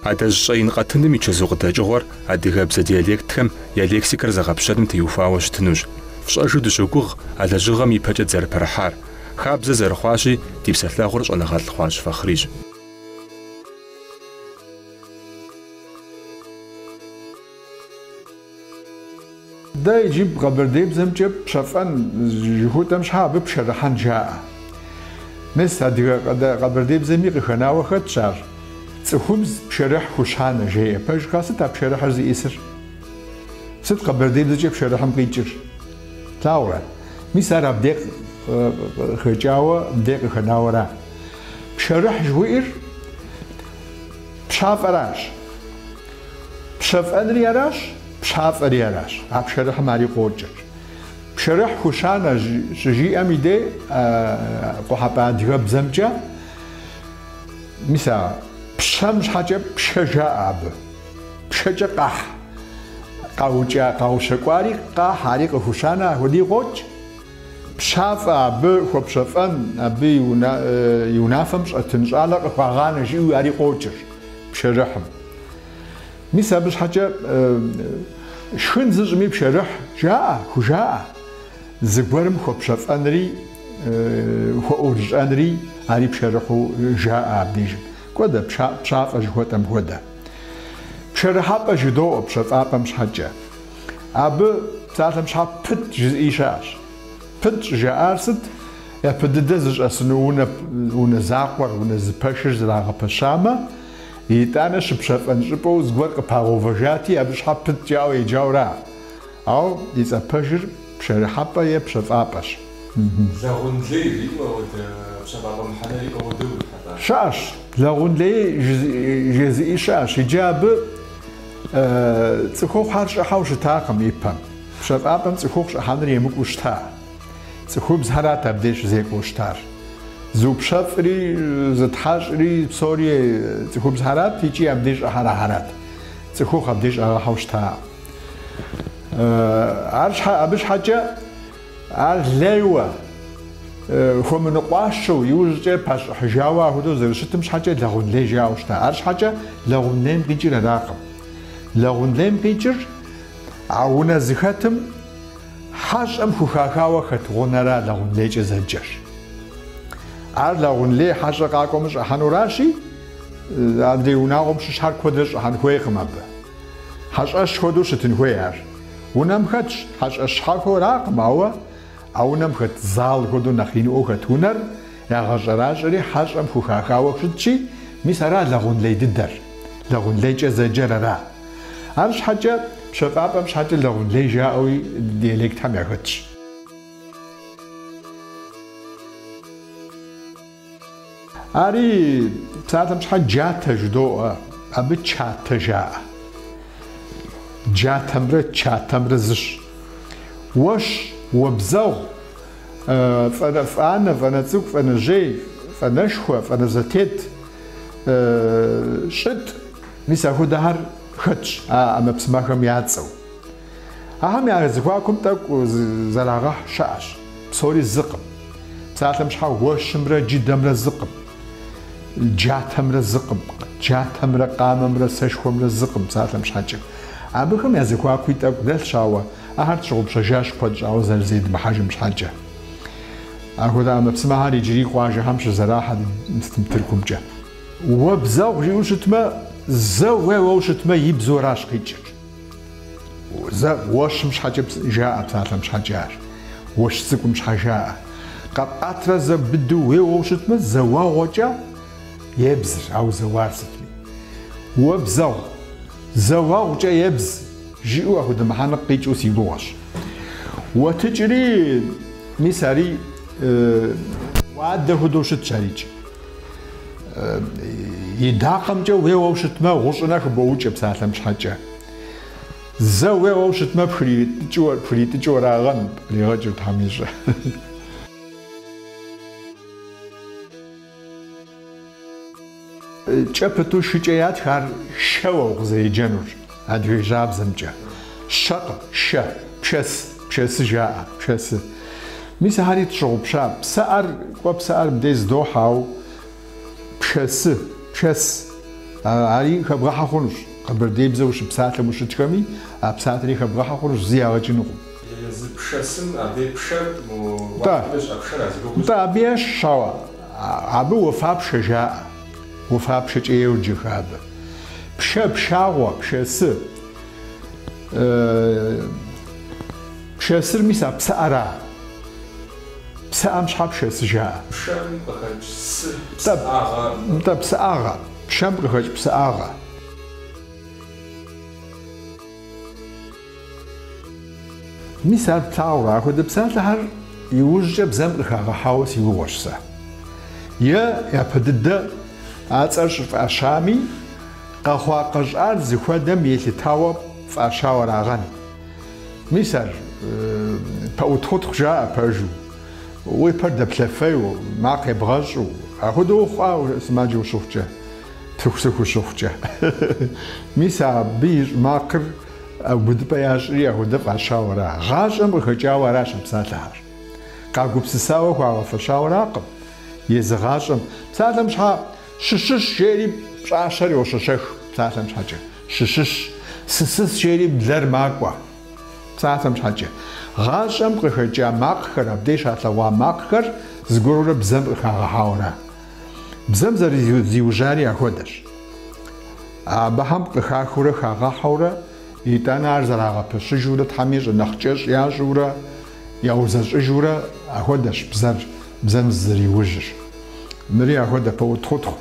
Адэжь щӏэин къэтыным и чэзу къыдэкӏыгъуэр адыгэбзэ диалектхэм я лексикэр зэгъэпщэным теухуауэ щытынущ. Фщӏэжу дыщогугъ а лэжьыгъэм ипэкӏэ дызэрыпэрыхьар. Хабзэ зэрыхъуащи, ди псэлъэгъур щӏэныгъэлӏ Хъуажь Фахърищ. Дэ иджы къэбэрдейбзэмкӏэ пщэфӏэн жыхутӏэм щхьэ абы пшэрыхьэн жаӏэ. Мис адыгэ къэбэрдейбзэми къыхэнауэ хэтщ ар. Цӏыхубз пшэрыхь хущанэ жеӏэ. Пэжкъэ, сыт а пшэрыхьыр зиӏисыр? Сыт къэбэрдейбзэкӏэ пшэрыхьым къикӏыр? Плъагъурэ? Мис ар абдей къыхэкӏауэ, мыбдей къыхэнауэра. Пшэрыхь жыхуиӏэр пщафӏэращ. Пщэфӏэнри аращ, пщафӏэри аращ. А пшэрыхьым ари къокӏыр. Пшэрыхь хущанэ щыжиӏэм и дей къухьэпӏэ адыгэбзэмкӏэ мис а пщэм щхьэкӏэ пшэ жаӏэ абы. Пшэкӏэ къахь, къаукӏа, къаущэкӏуари къахь, ари къыхущанэ ахуэди къокӏ. Пщафӏэ абы хуэпщэфӏэн, абы и унафэм щӏэтын щӏалэ къыхуагъанэ жиӏэу ари къокӏыр пшэрыхьым. Мис абы щхьэкӏэ шхын зыщӏми пшэрыхь жаӏэ, хужаӏэ. Зыгуэрым хуэпщэфӏэнри, хуэӏурыщӏэнри ари пшэрыхьу жаӏэ абдежым. Кӏуэ дэ пщафӏэ жыхуэтӏэм хуэдэ. Пшэрыхьэпӏэ жыдоӏэ пщэфӏапӏэм щхьэкӏэ. Абы псалъэм щхьэ пыт жызыӏи щыӏэщ. Пыт щӏыжаӏар сыт? Япэ дыдэ зыщӏэсыну унэ, унэ закъуэр, унэ зы пэшыр зэрагъэпэщамэ, итӏанэ щыпщэфӏэн щӏыпӏэу зыгуэр къыпагъэувэжати, абы щхьэ пыт жаӏэу еджауэра. Ауэ и цӏэ пэжыр пшэрыхьэпӏэ е пщэфӏапӏэщ. Лэгъунлей жиӏэу ауэдэ пщэфӏапӏэ мыхьэнэр иӏэу хуэдэу урихьэлӏа? Щыӏэщ. Лэгъунлей жезыӏи щыӏэщ. Иджы абы Цӏыхухъухэр щӏыхьэу щытакъым ипэм. Пщэфӏапӏэм цӏыхухъу щӏыхьэныр емыкӏуу щыта. Цӏыхубзхэрат абдеж щызекӏуэу щытар. Зыупщэфӏри, зытхьэщӏри, псори цӏыхубзхэрат икӏи абдеж щӏыхьэр ахэрат. Цӏыхухъу абдеж щӏагъэхьэу щытакъым. Ар щхьэ, абы щхьэкӏэ Ар лейуэ, хуэмыныкъуащэу, иужькӏэ пащӏыхьыжауэ апхуэдэу зэрыщытым щхьэкӏэ лэгъунлей жаӏэу щыта. Арщхьэкӏэ лэгъунлейм къикӏыр аракъым. Лэгъунлейм къикӏыр а унэ зыхэтым хьэщӏэм хухахауэ хэт гъунэра лэгъунлейкӏэ зэджэр. Ар лэгъунлей хьэщӏэ къакӏуэмэ щӏыхьэнуращи, адрей унагъуэм щыщхэр куэдрэ щӏыхьэн хуейкъым абы. Хьэщӏэщ хуэдэу щытын хуей ар. Унэм хэтщ, хьэщӏэщ щхьэхуэракъым, ауэ а унэм хэт зал хуэдэу нэхъ иныӏуэу хэт унэр ягъэщӏэращӏэри хьэщӏэм хухахауэ щытщи, мис ара лэгъунлей дыдэр, лэгъунлейкӏэ зэджэр ара. Арщхьэкӏэ пщэфӏапӏэм щхьэкӏэ лэгъунлей жаӏэуи диалектхэм яхэтщ. Ари псалъэм щхьэ джатэ жыдоӏэ, абы чатэ жаӏэ. Джатэмрэ чатэмрэ зыщ. Уэщ, уэбзэгъу, фӏэнэ, фӏанэ, фӏэнэ цӏыкӏу, фӏэнэжьей, фӏэнэшхуэ, фӏэнэ зэтет, щӏытӏ, мис апхуэдэхэр хэтщ а ӏэмэпсымэхэм я цӏэу. Ахэм я зэхуакум тӏэкӏу зэрагъэхь щыӏэщ, псори зыкъым. Псалъэм щхьэ уэщымрэ джыдэмрэ зыкъым, джатэмрэ зыкъым, джатэмрэ къамэмрэ сэшхуэмрэ зыкъым псалъэм щхьэкӏэ. Абыхэм я зэхуакуи тӏэкӏу дэлъщ, ауэ ахэр тщыгъупщэжащ куэд щӏауэ зэрызедмыхьэжым щхьэкӏэ. Апхуэдэ ӏэмэпсымэхэр иджыри къуажэхэм щызэрахьэ сытым Тыркумкӏэ. Уэбзэгъу жиӏэу щытмэ, зэ уеуэу щытмэ, ибзу аращ къикӏыр. Зэ уэщым щхьэкӏэ жаӏэ псалъэм щхьэкӏэ ар. Уэщ цӏыкӏум щхьэ жаӏэ. Къэпӏэтрэ зэ быдэу уеуэу щытмэ, зэ уэгъуэкӏэ ебзыр, а узэуар сытми. Уэбзэгъу, зэ уэгъукӏэ ебз, жиӏэу апхуэдэ мыхьэнэ къикӏыу си гугъэщ. Уэтыкӏри, мис ари уадэ хуэдэу щытщ арикӏ. И дакъэмкӏэ уеуэу щытмэ, гъущӏынэ хыбоукӏэ псалъэм щхьэкӏэ. Зэ уеуэу щытмэ, пхритӏыкӏыу арагъэн, къригъэкӏыр Тхьэм ищӏэ. Кӏэ пыту шыкӏэ ятх ар шэуэ укъызэреджэнур адыгэ жьабзэмкӏэ. Щэкъым, шэ, пшэс, пшэсы жаӏэ, пшэсы. Мис ахэри тщыгъупща. Псыӏэр, кӏуэ псыӏэр мыбдеж здохьэ, ауэ пшэсы, пшэс. Ари хэбгъэхьэ хъунущ. Къэбэрдеибзэ ущыпсалъэм ущытхэми, а псалъэри хэбгъэхьэ хъунущ, зы ягъэ кӏынукъым. Езы пшэсым, абдей пшэр, мо уафэм щыӏэ пшэр а зи гугъу Нтӏэ, абы ещхьщ, ауэ абы уафапшэ жаӏэ. Уафапшэкӏэ йоджэхэ абы. Пшэ, пшагъуэ, пшэсы. Пшэсыр мис а псыӏэра. Псыӏэм щхьэ пшэсы жаӏэ. Пшэм къыхэкӏ сы, псыӏагъэ. Нтӏэ, псыӏагъэ. Пшэм къыхэкӏ псыӏагъэ. Мис ар плъагъурэ, апхуэдэ псалъэхэр иужькӏэ бзэм къыхагъэхьауэ си гугъэщ сэ. Е япэ дыдэ а цӏэр щӏыфӏащами, къэхъуа-къэщӏар зыхуэдэм елъытауэ фӏащауэ арагъэн. Мис ар пэӏутхъутхъу жаӏэ пэжу, уи пэр дэплъэфейуэ, макъ ебгъэщӏу, апхуэдэу ухъуа сымаджэ ущыхъукӏэ, пыхусыху ущыхъукӏэ. Мис абы ищӏ макъыр ӏэубыдыпӏэ ящӏри апхуэдэ фӏащауэ ара. Гъащӏэм къыхэкӏауэ аращ а псалъэхэр. Къагупсысауэ хуагъэфэщауэ аракъым. Езы гъащӏэм. Псалъэм щхьа щыщыщ жери пщӏащэр йощэщэх псалъэм щхьэкӏэ. Щыщыщ. Сысыс жери блэр макӏуэ. Псалъэм щхьэкӏэ. Гъащӏэм къыхэкӏа макъхэр, абдей щалъэгъуа макъхэр зыгуэрурэ бзэм къыхагъэхьауэ ара. Бзэм зэрызиужьари ахуэдэщ. Абыхэм къыхахыурэ хагъэхьэурэ, итӏанэ ар зэрагъэпэщыжурэ, Тхьэм ищӏэ нэхъ кӏэщӏ ящӏурэ, яузэщӏыжурэ ахуэдэщ бзэр, бзэм зызэриужьыр. Мыри ахуэдэ пэӏутхъутхъу.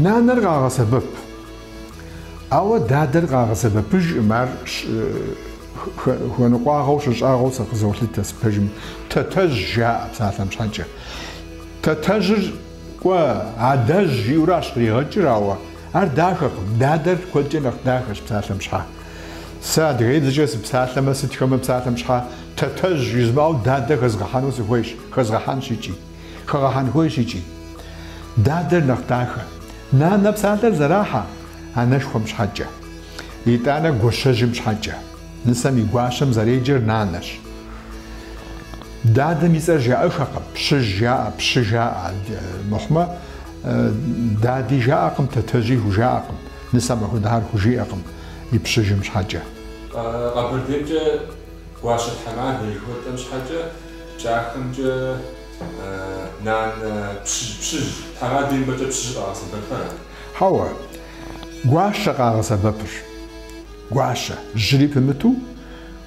Нанэр къагъэсэбэп. Ауэ дадэр къагъэсэбэпыжкъым, ар хуэныкъуагъэу щыщӏагъэу сэ къызолъытэ сэ пэжым. Тэтэжь жаӏэ псалъэм щхьэкӏэ. Тэтэжьыр кӏуэ адэжь жиӏэуращ къригъэкӏыр, ауэ ар дахэкъым. Дадэр куэдкӏэ нэхъ дахэщ псалъэм щхьа. Сэ адыгеибзэкӏэ сыпсалъэмэ, сытхэмэ псалъэм щхьа, тэтэжь жызмыӏэу дадэ хэзгъэхьэну сыхуейщ, хэзгъэхьэнщ икӏи. Хэгъэхьэн хуейщ икӏи. Дадэр нэхъ дахэ. Нанэ псалъэр зэрахьэ анэшхуэм щхьэкӏэ. Итӏанэ гуащэжьым щхьэкӏэ. Нысэм и гуащэм зэреджэр нанэщ. Дадэм и цӏэр жаӏэхэкъым, пщыжь жаӏэ, пщы жаӏэ мыхъумэ, дади жаӏэкъым, тэтэжьи хужаӏэкъым, нысэм апхуэдэхэр хужиӏэкъым и пщыжьым щхьэкӏэ. Къэбэрдеймкӏэ гуащэ тхьэмадэ жыхуэтӏэм щхьэкӏэ кӏахэмкӏэ нанэ пщыжь, пщыжь, тхьэмадэ и пӏэкӏэ пщыжь къагъэсэбэпрэ? Хьэуэ, гуащэ къагъэсэбэпыр. Гуащэ, жьыри пымыту,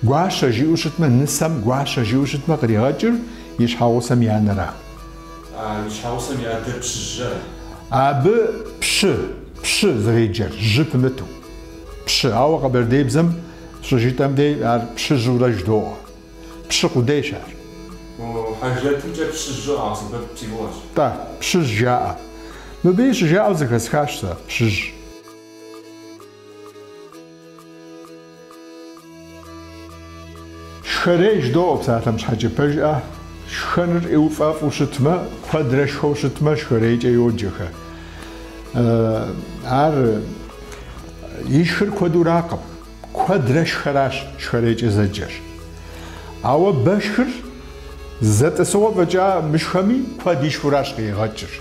гуащэ жиӏэу щытмэ, нысэм гуащэ жиӏэу щытмэ къригъэкӏыр и щхьэгъусэм и анэра. А и щхьэгъусэм и адэр пщыжьрэ? Абы пщы, пщы зэреджэр, жьы пымыту. Пщы, ауэ къэбэрдеибзэм щыжытӏэм дей ар пщыжьурэ жыдоӏэ. Пщы къудейщ ар. Мо хьэжрэтымкӏэ пщыжьу къагъэсэбэп си гугъэщ. Тӏэ, пщыжь жаӏэ. Мыбыи щыжаӏэу зэхэсхащ сэ, пщыжь. Шхэрей жыдоӏэ псалъэм щхьэкӏэ пэжӏэ, шхэныр ӏейуэ фӏэфӏу щытмэ, куэдрэ шхэу щытмэ, шхэрейкӏэ йоджэхэ. Ар ишхыр куэдуракъым. Куэдрэ шхэращ шхэрейкӏэ зэджэр. Ауэ бэшхыр зэ тӏысыгъуэ фӏэкӏа мышхэми, куэд ишхыуращ къригъэкӏыр.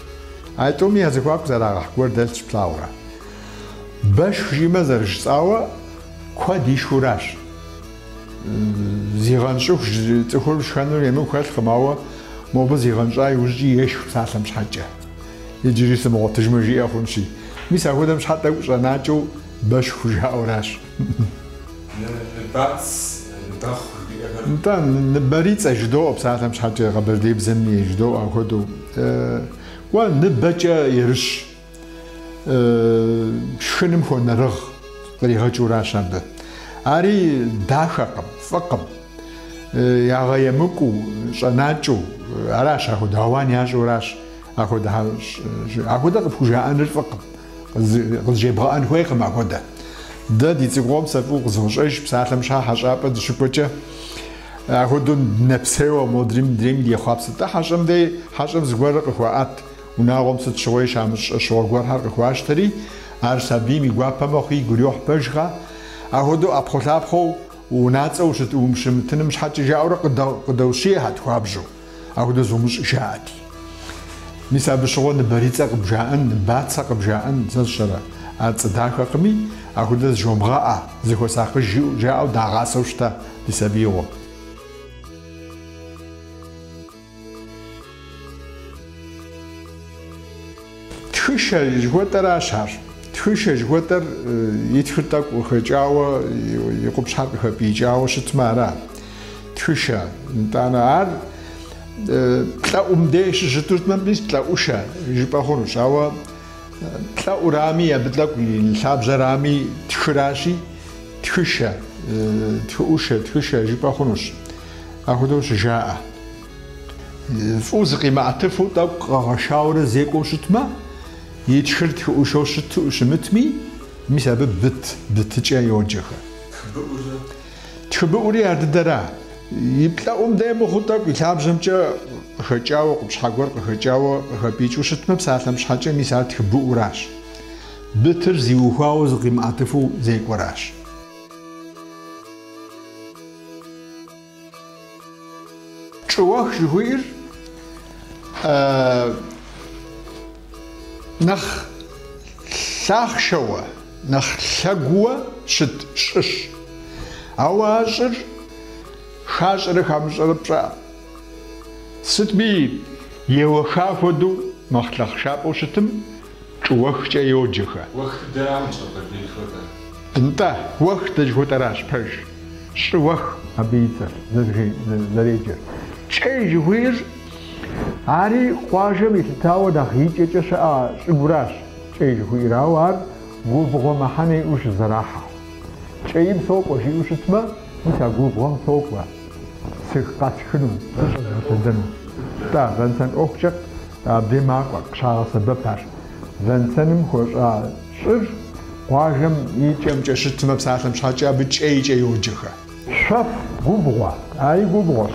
А тӏуми я зэхуаку зэрагъэхь гуэр дэлъщ плъагъурэ. Бэшх жиӏэмэ зэрыжысӏауэ, куэд ишхыуращ. Зигъэнщӏыху цӏыхур шхэнур емыкӏу хэлъкъым, ауэ мобы зигъэнщӏа иужькӏи ешх псалъэм щхьэкӏэ. Иджыри сымыгъуэтыжмэ жиӏэ хъунщи. Мис апхуэдэм щхьэ тӏэкӏу щӏэнакӏэу бэшх хужаӏэуращ. Ныбац, ныбэхъу жиӏэхэр. Нтӏэ, ныбэрицӏэ жыдоӏэ псалъэм щхьэкӏэ, къэбэрдеибзэми жыдоӏэ апхуэдэу. Кӏуэ, ныбэкӏэ ерыщ. Шхыным хуэнэрыгъ къригъэкӏыуращ абы. Ари дахэкъым, фӏыкъым. Ягъэемыкӏуу, щӏэнакӏэу аращ апхуэдэ, ауан ящӏуращ апхуэдэ. Апхуэдэ къыпхужаӏэныр фӏыкъым. Къызжебгъэӏэн хуейкъым апхуэдэ. Дэ ди цӏыкӏугъуэм сэ фӏыуэ къызощӏэж, псалъэм щхьа хьэщӏапӏэ дыщыкӏуэкӏэ, апхуэдэу нэпсейуэ модрейм мыдрейм дехъуапсэ. Тӏэ хьэщӏэм дей хьэщӏэм зыгуэрыр къыхуаӏэт, унагъуэм сыт щыгъуи щамыщӏ щӏэщыгъуэ гуэрхэр къыхуащтэри, ар сабийм и гуапэ мэхъу, игу ирохь пэжкъэ. Апхуэдэу ӏэпхъуэлъапхъуэу унацӏэу ущымытыным щхьэкӏэ жаӏэурэ къыдэущиехьэт хуабжьу, апхуэдэу зумыщӏ жаӏэти. Мис абы щыгъуэ ныбэрицӏэ къыбжаӏэн, ныбацэ къыбжаӏэн, сэ сщӏэрэ, ар цӏэ дахэкъыми, ахуэдэ зыжомыгъэӏэ, зыхуэсакъыж жиӏэу жаӏэу дагъасэу щыта ди сабиигъуэм. Тхышэ жыхуэтӏэращ ар. Тхышэ жыхуэтӏэр и тхыр тӏэкӏу къыхэкӏауэ, и къупщхьэр къыхэпӏиикӏауэ щытмэ ара. Тхышэ. Нтӏанэ ар плӏэӏум деж щыщыту щытмэ, мис плӏэӏушэ жыпӏэ хъунущ. Ауэ плӏэӏурами, абы тӏэкӏу и лъабжьэрами тхыращи, тхышэ, тхыӏушэ, тхышэ жыпӏэ хъунущ. Апхуэдэу щыжаӏэ. Фӏыуэ зыкъимыӏэтыфу тӏэкӏу къэгъэшауэрэ зекӏуэу щытмэ, и тхыр тхыӏушэу щыту щымытми, мис абы быт, бытыкӏэ йоджэхэр. Тхыбыӏурэ? Тхыбыӏури ар дыдэра. И плӏэӏум дей мыхъуу тӏэкӏу и лъабжьэмкӏэ къыхэкӏауэ, къупщхьэ гуэр къыхэкӏауэ къыхэпӏиикӏыу щытмэ, псалъэм щхьэкӏэ, мис ар тхыбыӏуращ. Бытыр зиухуауэ зыкъимыӏэтыфу зекӏуэращ. Чӏыуэх жыхуиӏэр нэхъ лъахъшэуэ, нэхъ лъэгууэ щыт щӏыщ. Ауэ а щӏыр хащӏэрэ хамыщӏэрэ пщӏэӏым. Сытми, еуэха хуэдэу нэхъ лъахъшапӏэу щытым чӏыуэхкӏэ йоджэхэ. Уэх дыдэракъым Къэбэрдей жыхуэтӏэр. Нтӏэ, уэх дэ жыхуэтӏэращ, пэж. Щӏыуэх абы и цӏэр, зэреджэр. Кӏей жыхуиӏэр ари къуажэм елъытауэ нэхъ икӏэкӏэ щыӏэ щӏыгуращ кӏей жыхуиӏэр, ауэ ар губгъуэ мыхьэнэ иӏэу щызэрахьэ. Кӏейм сокӏуэ жиӏэу щытмэ, мис а губгъуэм сокӏуэ, къэсхыну, сыщӏэзгъэлъэдэну. Нтӏэ, вэн-сэн ӏуэхукӏэ Абдей макӏуэ, къыщагъэсэбэп ар. Вэн-сэным хуэщӏа щӏыр къуажэм и кӏэмкӏэ щытмэ, псалъэм щхьэкӏэ, абы кӏейкӏэ йоджэхэ. Шъоф губгъуэ, ари губгъуэщ.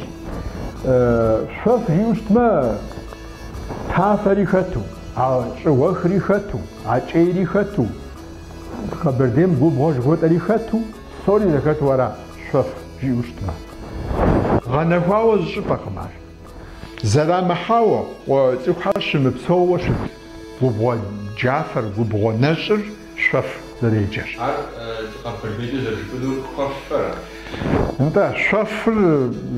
Шъоф жиӏэу щытмэ, тафэри хэту, а щӏыуэхри хэту, а кӏейри хэту, Къэбэрдейм губгъуэ жыхуэтӏэри хэту, псори зэхэту ара шъоф жиӏэу щытмэ. Гъэнэхуауэ зы щӏыпӏэкъым ар. Зэрамыхьауэ, цӏыхухэр щымыпсэууэ щыт губгъуэ джафэр, губгъуэ нэщӏыр шъоф зэреджэр. Ар къэбэрдейкӏэ зэрыжыпӏэнур хуэфэра? Нтӏэ, шъофыр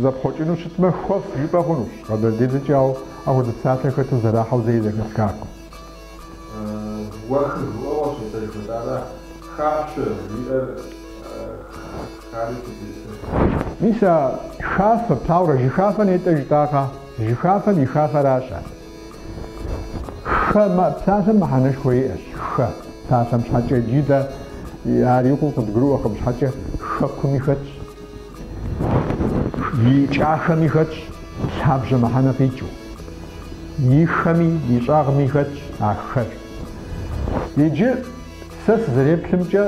зэпхъуэкӏыну щытмэ, хуэф жыпӏэ хъунущ къэбэрдейбзэкӏэ, ауэ апхуэдэ псалъэ хэту зэрахьэу зэи зэхэсхакъым. Уэхыр гурыӏуэгъуэщ, нтӏэ жыхуэтӏара, хашъо жиӏэр хари сыт ищӏысыр? Мис а хафэ, плъагъурэ, жыхафэ нетӏэ жытӏакъэ? Жыхафэм и хафэращ ар. Хэ псалъэм мыхьэнэшхуэ иӏэщ, хэ псалъэм щхьэкӏэ иджы дэ ар икъуу къыдгурыӏуэкъым щхьэкӏэ хэкуми хэтщ, и кӏахэми хэтщ, лъабжьэ мыхьэнэ къикӏыу. И хэми, и щӏагъми хэтщ а хэр. Иджы сэ сызэреплъымкӏэ,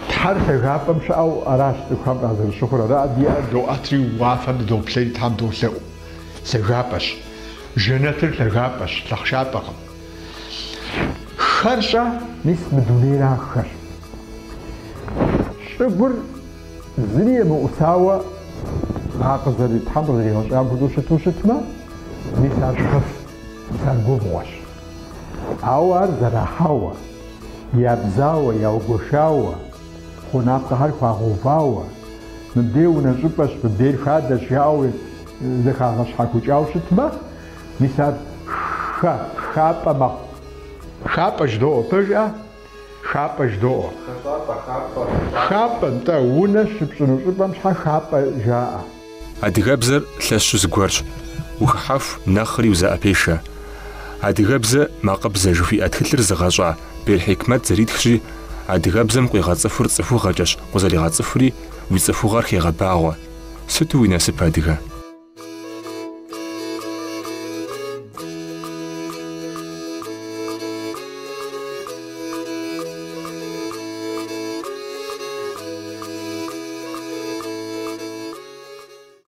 Тхьэр лъагапӏэм щыӏэу аращ цӏыхухэм къазэрыщыхъур. Ара ди ӏэр доӏэтри уафэм дыдоплъейри Тхьэм долъэӏу. Лъагапӏэщ. Жэнэтыр лъагапӏэщ, лъахъшапӏэкъым. Хэр-щэ? Мис мы дунейра хэр. Щӏыгур зыри емыӏусауэ а къызэри Тхьэм къызэригъэщӏам хуэдэу щыту щытмэ, мис ар шъоф, мис ар губгъуэщ. Ауэ ар зэрахьауэ, ябзауэ, яугуэшауэ, гъунапкъэхэр хуагъэувауэ, мыбдей унэ щӏыпӏэщ, мыбдейр хадэщ жаӏэу зэхагъэщхьэхукӏауэ щытмэ, мис ар хэ, хапӏэ мэхъу. Хапӏэ жыдоӏэ, пэжӏэ? Хапӏэ жыдоӏэ. Хэщӏапӏэ, хапӏэ, Хапӏэ, нтӏэ, унэ щыпщӏыну щӏыпӏэм щхьэ хапӏэ жаӏэ. Адыгэбзэр лъэщу зыгуэрщ. Ухыхьэху нэхъри узэӏэпешэ. Адыгэбзэ макъыбзэ жыхуиӏэ тхылъыр зыгъэщӏа Бер Хьикмэт зэритхщи, адыгэбзэм къуигъэцӏыхур цӏыхугъэкӏэщ къузэригъэцӏыхури, уи цӏыхугъэр хегъэбагъуэ. Сыту уи насып, адыгэ?